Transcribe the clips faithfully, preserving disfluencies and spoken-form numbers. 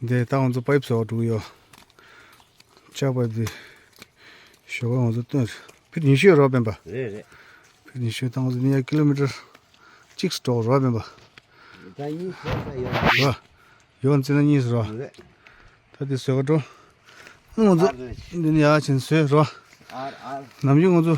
འདི་ད་ང་ཚོ་པའིབ་བཟོ་བ་འགྲོ་གི་ཡོད། ལྕགས་པའིབ་འདི་ཞོགས་པ་ང་ཚོ་བཏོན། ཕིཊ་ཉི་ཤུ་ཡོད་རོགས་སྤེན་པ། རེད་རེད། ཕིཊ་ཉི་ཤུ་ད་ང་ཚོ་ནི་ཡ་ཀི་ལོ་མི་ཊར་གཅིག་འགྲོ་རོགས་སྤེན་པ། ད་གཉིས་བཟོས་ས་ཡོད། རོ། ཡོད་འཛིན་ན་གཉིས་རོ། རེད། ད་འདི་བཟོས་ག་འགྲོ། ང་ཚོ་ཨ་རེད། འདི་ནི་ཡ་ཕྱིན་བཟོས་རོ། ཨར་ཨར། ནམ་རྒྱུན་ང་ཚོ་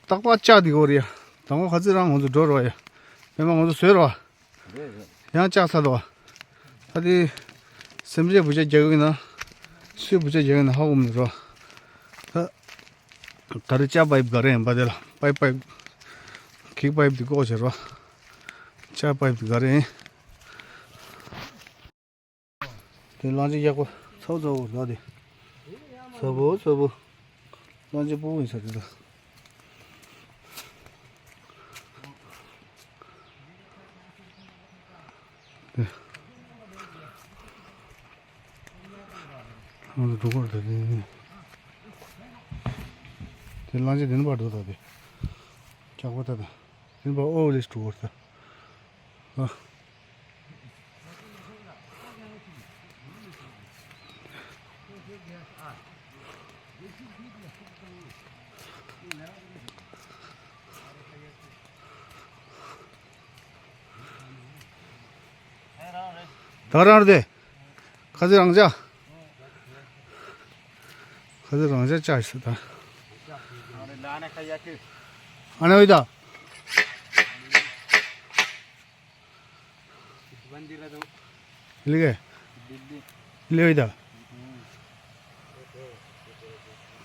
ཏག་ཏག་ལྕགས་འདི་གོ་རེད་ཡ། དང་པོ་ཁ་ཚིག་རང་ང་ཚོ་འགྲོ་རོགས་ཡ། སྤེན་པ་ང་ཚོ་བཟོས་རོ། རེད་རེད། ཡང་ལྕགས་ཚ་དོ། ད་དེ་སེམས་ཅན་བུ་ཆ་རྒྱག་གི་ན། སུས་བུ་ཆ་རྒྱག་གི་ན་ཧ་གོ་མི་རོ། ད་ད་རེས་ལྕགས་པའིབ་ག་རེ་ཡིན་པ་དེ་ལ་པའིབ་པའིབ། གེག་པའིབ་དེ་ཀོ་བྱེད་རོ། ལྕགས་པའིབ་དེ་ག་རེ་ཡིན། དེ་གླང་ཆེན་གཡག་པ་ཚ་བོ་ཚ་བོ་རེད་དེ། ཚ་བོ་ཚ་བོ། གླང་ཆེན་སྤུ་གུ་ཡིན་ས་རེད་ད། དེ། ང་ཚོ་འགྲོ་གི་རེད་དེ། དེ་གླང་ཆེན་དེ་ནས་ཕར་འགྲོ་ད་དེ། གཡག་པ་ད་ད། དེ་ནས་ཕར་ཨོ་ལེ་འགྲོ་གི་རེད་ད། ཨ། ད་རང་རེད། ཁ་ཚིག་རང་ཅག་ཁ་ཚིག་རང་ཅག་ཅག་ཞིག་ད། ཨ་ནེ་ཝི་ད། ལི་གེ། ལི་ཝི་ད།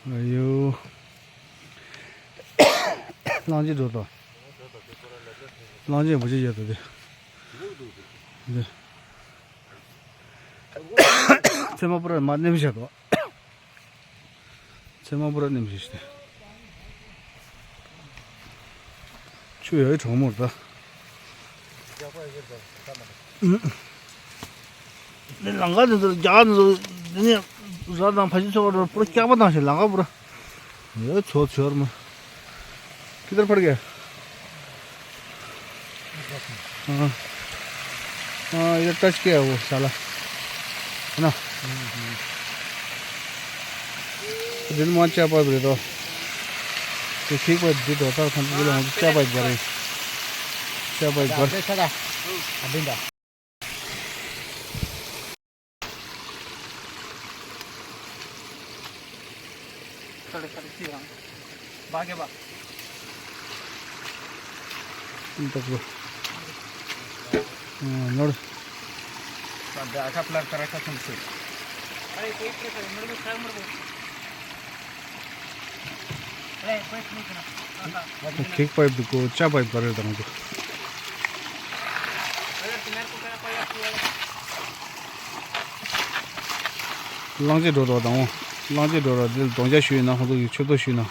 ཨ་ཡོ། གླང་ཆེན་འགྲོ་དང་། གླང་ཆེན་བུ་ཆེ་ཡོད་དང་དེ། འདི། ཚེར་མ་པུ་ར་མ་ནེམ་བཞག་དང་། ཚེར་མ་པུ་ར་ནེམ་བཞག་སྟེ། ཆུ་ཡོད་གྲོག་མོར་ད། ཨུ། ནི་ལང་ཀ་འདི་ཚོ་རྒྱ་གར་འདི་ཚོ་འདི་ནས་ར་དང་ཕ་ཤི་ཚོ་བར་པུ་ར་སྐྱག་པ་བཏང་ཞིང་ལང་ཀ་པུ་ར། ཡོད་ཚོ་ཚོར་མ། किधर पड़ गया? हाँ। हाँ, इधर टच किया वो साला। है ना? दिन मान चाय पाइप रहता। तो ठीक बात दे दो, तार खान के लिए चाय पाइप भरे। चाय पाइप भर। ད་གོ། ནོར། ཁེག་པའི་བུ་གོ་ཅ་པའི་བར་དང་དུ། གླང་ཆེན་འགྲོ་རོགས་དང་། གླང་ཆེན་འགྲོ་རོགས་འདི་ལ་གདོང་རྒྱག་ཞུས་ཡིན་ན་ཁོང་ཚོ་གི་ཆོད་དོ་ཞུས་ན།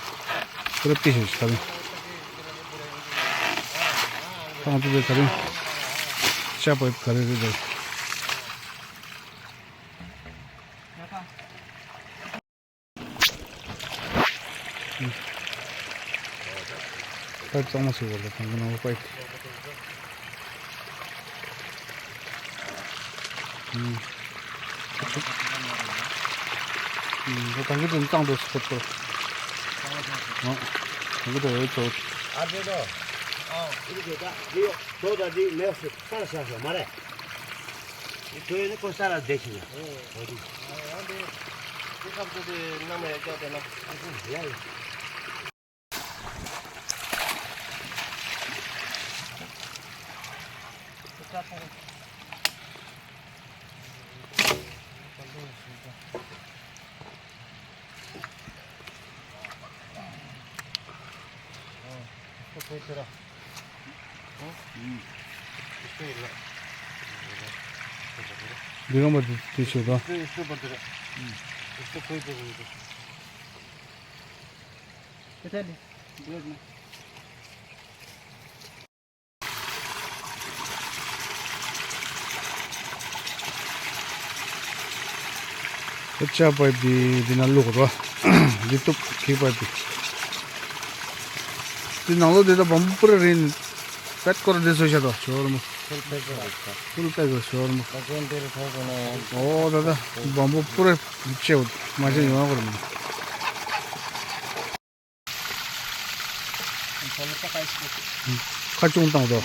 ཁོ་ར་ཏི་ཞིག་ཁ་རིང་། ཁོང་ཚོ་གི་ཁ་རིང་། ཤ་པའི་ག་རེ་རེད་རེད། པའིབ་གཙང་མ་ཞིག་བོར་ལ་དང་གི་ནང་པའིབ། ཨུམ། ཨུམ། དང་གི་དེ་གཙང་འགྲོ་སི་པོ་ཚོར། ཨ། དང་གི་དེ་འོས་ཚོར། ཨ་རེད་དོ། ཨ། ཨི་རི་གེ་ད་དེ་ཡོད་དོ། ད་དེ་མེད་སི་ས་ལ་ཤ་ཤ་མ་རེད། དེ་ཡོད་ནི་ཁོ་ས་ལ་བསྡད་ཤི་ཡ། ཨོ་དེ། ཨ་དེ། དེ་ཁབ་ཏུ་དེ་ནམ་ཡ་སྐྱོ་དེ་ན། ཡ་ཡ། འདི་གང་མ་འདི་ཆོད་དོ། ལྕགས་པའི་འདི་འདི་ན་བླུགས་རོ། འདི་གཏུབ། ཁེག་པའི་འདི། འདི་ནང་ལོགས་འདི་ད་བམ་པུ་ར་རིན། པད་སྐོར་འདི་བཟོས་བཞག་དོ་ཞོར་མོ། Full pack. Full pack ཞོར་མོ། ཨོ་ད་ད་བམ་པོ་པུ་ར་ཆེ་མ་ཆེ་ཡོང་གོ་ར་མོ། ཁ་ཆུང་བཏང་དོ།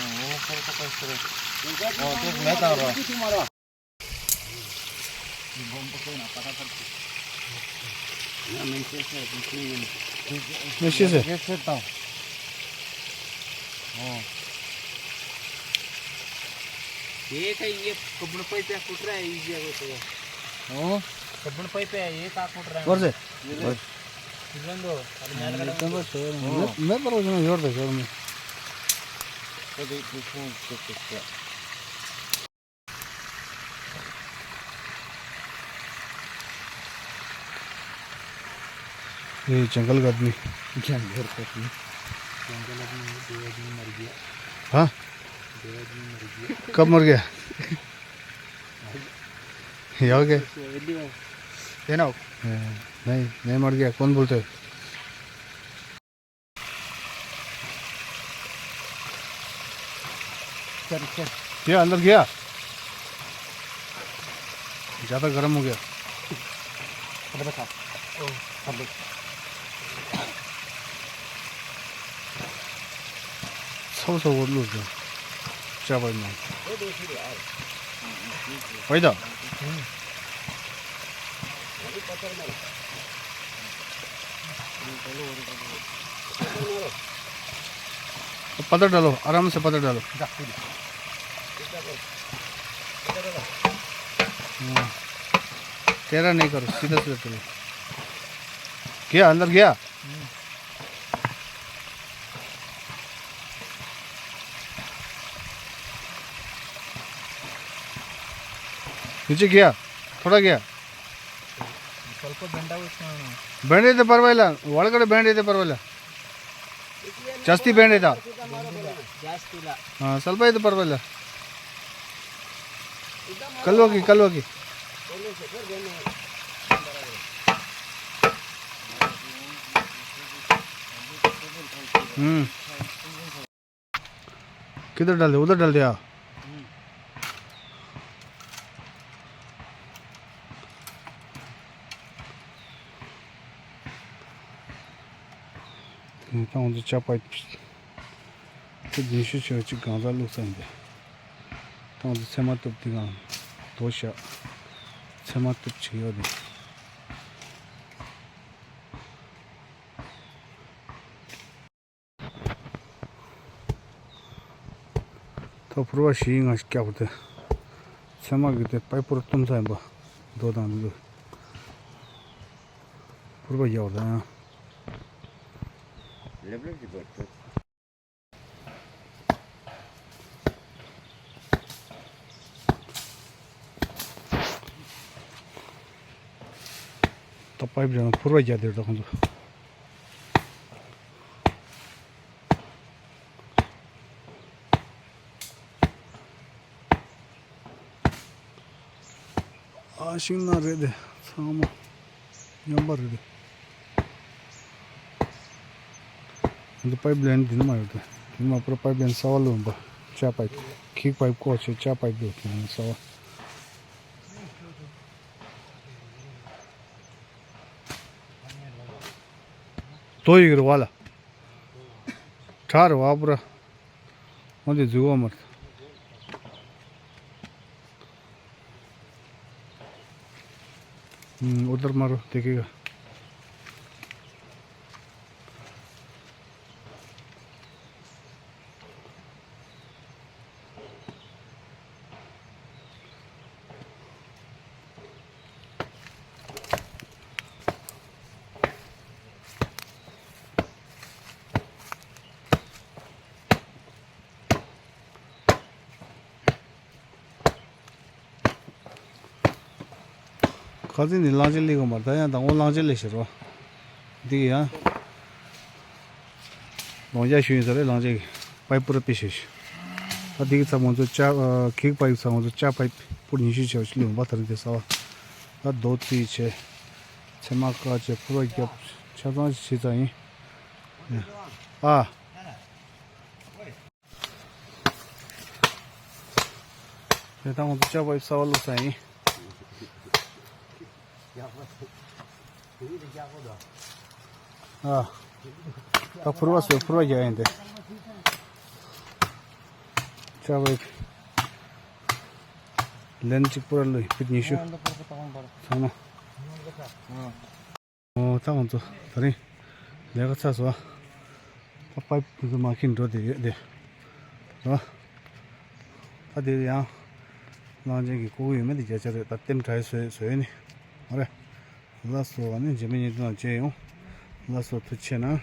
ये कहीं ये कब्बन पाइप पे कुट रहा है, इजी है वो तो। हाँ। कब्बन पाइप पे ये का कुट रहा है। और से? ये लो। मैं, मैं पर वो जो मैं जोर दे, जोर में। ये जंगल का आदमी। जंगल का आदमी। जंगल आदमी नहीं, दो आदमी मर गया। हाँ? दो आदमी मर गया। कब मर गया? यार के? ये ना। नहीं, नहीं मर गया। कौन बोलते हैं? चल, चल। गया, अंदर गया। ज्यादा गर्म हो गया। अरे बता। ओ, अरे। सब, सब वो लोग हैं। क्या भाई ना? वही तो। पत्थर डालो, आराम से पत्थर डालो। हम्म। टेढ़ा नहीं करो, सीधा सीधा चलो। गया, अंदर गया? नीचे गया, थोड़ा गया। ಸ್ವಲ್ಪ ಬೆಂಡಾಗುತ್ತೆ ಅಣ್ಣ. ಬೆಂಡೈತೆ ಪರವಾಗಿಲ್ಲ, ಒಳಗಡೆ ಬೆಂಡೈತೆ ಪರವಾಗಿಲ್ಲ. ಜಾಸ್ತಿ ಬೆಂಡೈತಾ? ಬೆಂಡಿಲ್ಲ, ಜಾಸ್ತಿ ಇಲ್ಲ. ಹಾಂ, ಸ್ವಲ್ಪ ಇದು ಪರವಾಗಿಲ್ಲ. ಕಲ್ವೋಗಿ, ಕಲ್ವೋಗಿ. हम्म। किधर डाल दे? उधर डाल दे यार। ད་ང་ཚོ་ཅ་པ་ཁྱི་རྒན་ཤོས་ཆེ་བ་གཅིག་གང་ཟག་བླུགས་ས་ཡིན་པས། ད་ང་ཚོ་ཚེར་མ་གཏུབ་དེ་གང་དོ་ཤ་ཚེར་མ་གཏུབ་བྱེད་ཡོད་རེད། ད་ཕུར་བ་བཞི་ཡིས་ང་ཞིག་བཀྱག་པ་དེ། ཚེར་མ་གི་དེ་པའི་ཕུར་བཏུམ་ས་ཡིན་པ། རྡོ་དང་འདི་ཚོ། ཕུར་བ་རྒྱག་པ་དང་། ལེབ་ལེབ་ཞིག་དགོས་ཐུབ། ད་པའི་ཕུར་བ་རྒྱག་དེ་རེད་ད་ཁོང་ཚོ། ཨ་ཤིང་ནགས་རེད་དེ་ཚང་མ་ཉམས་པ་རེད་དེ། འདི་པའིབ་ལེན་འདི་ནས་མ་ཡོད་དེ། འདི་ནས་མ་པུ་ར་པའིབ་ལེན་གསར་པ་ལོན་པ། ཅ་པའིབ། ཁིག་པའིབ་བཀོག་བྱས་ཅ་པའིབ་ཡོད་དེ་གསར་པ། དོ་ཡིག་རེད་བ་ལ། བྲག་རེད་བ་པུ་ར། འོན་ཏེ་འཛུལ་བ་མ་རེད། ཨུ་ཨུ་དར་མ་རོ་དེ་གི་ག་ཁ་ཚིག་ནི་གླང་ཆེན་སླེབས་གི་མ་རེད། ད་ཡང་དང་པོ་གླང་ཆེན་སླེབས་ཤེར་བ། འདི་གི་ཡང་ལོང་རྒྱག་ཞུ་ཡིན་ས་རེད། གླང་ཆེན་གི་པའིབ་པུ་ར་པི་ཤེར་ཤེར། ད་འདི་གི་ཚབ་ང་ཚོ་ཅ་ཨ་ཁིག་པའིབ་ཚབ་ང་ཚོ་ཅ་པའིབ་པུར་ཉི་ཤུ་བྱས་པ་ཞིག་ལོན་པ་ད་རིང་དེ་གསར་པ། ད་རྡོ་བརྩིས་བྱས། ཚེར་མ་བཀག་བྱས་ཕུར་བ་བརྒྱབ། ཆ་ཚང་ཞིག་བྱས་ཙང་ཡིན། ཨ། དེ་དང་ང་ཚོ་ལྕགས་པ་གསར་པ་བླུགས་ས་ཡིན། ཨ། ད་ཕུར་བ་བཟོས། ཕུར་བ་རྒྱག་ཡིན་ཏེ། ལྕགས་པ་ལན་གཅིག་པུ་ར་བླུགས་ཡིན། ཕིཊ་ཉི་ཤུ། ཚང་མ། ཨོ། ད་ང་ཚོ་དེ་རིང་ལས་ཀ་ཚར་སོང་། ད་པའིབ་དེ་ཚོ་མར་འཁྱེར་འགྲོ་བསྡད་ཡོད་དེ། རོ། ད་དེ་ཡང་གླང་ཆེན་གྱི་ལྐོག་ཡོད་མེད་དེ་བརྒྱ་ཆ་རེད། ད་ལྟེམ་དྲག་བཟོས་བཟོས་ནི། ཨ་རེ། ལགས་སོ། ཨ་ནི་རྗེས་མའི་ཉིན་དུ་ནང་མཇལ་ཡོང་། ལགས་སོ། ཐུགས་རྗེ་ཆེ་གནང་།